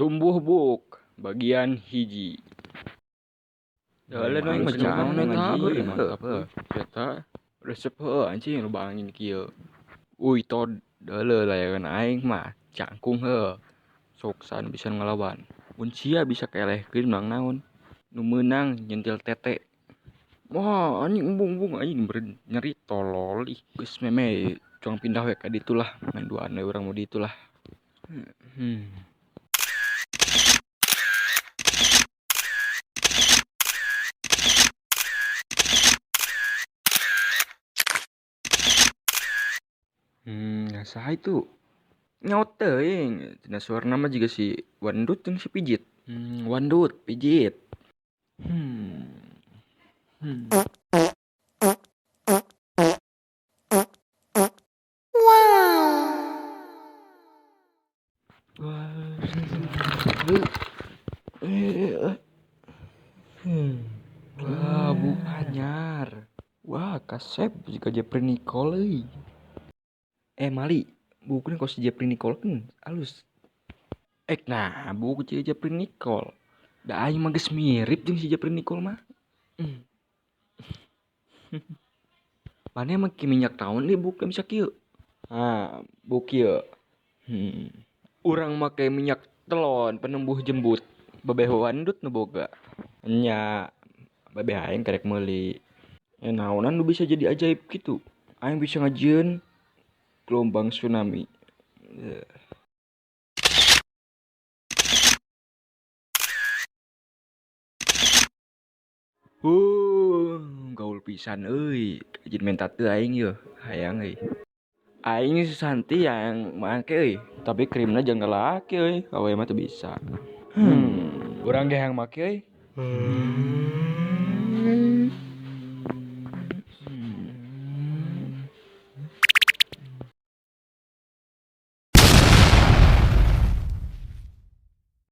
Tumbuh buuk bagian hiji. Dalan aing mah naon eta mantap heuh. Eta resep heuh anjing loba angin kieu. Uy tod deuleu layangan aing mah cangkung heuh. Sok san bisa ngalawan. Mun sia bisa kelehkeun menang naon. Nu meunang nyentil tete. Wah anjing embung-embung anjing beureun nyeri tolol ih. Geus meme cuang pindah we ka ditu lah ngan duaan we urang mah ditu lah. Saha itu? Nyaut teuing, tina suarana mah jiga si Wandut jeung si Pijit. Wandut, Pijit. Wah, buuk anyar. Wah, kasep jiga Jepri Nicole euy. Mali, buukna kos si Jepri Nicole kan alus. Ek nah, buuk jiga Jepri Nicole. Da aing mah geus mirip jeung si Jepri Nicole mah. Maneh make minyak naon deui buukna bisa kieu? Ah, buuk ieu. Urang make minyak telon penembuh jembut. Babeh Wandut nu boga. Nya, babeh aing karek meuli. Naonan nu bisa jadi ajaib kitu? Aing bisa ngajieun gelombang tsunami. Gaul pisan euy. Jeung menta teu aing yeuh, hayang euy. Aing Susanti yang make euy, tapi krimna jangan lalaki euy, awewe mah teu bisa. Urang ge hayang make euy.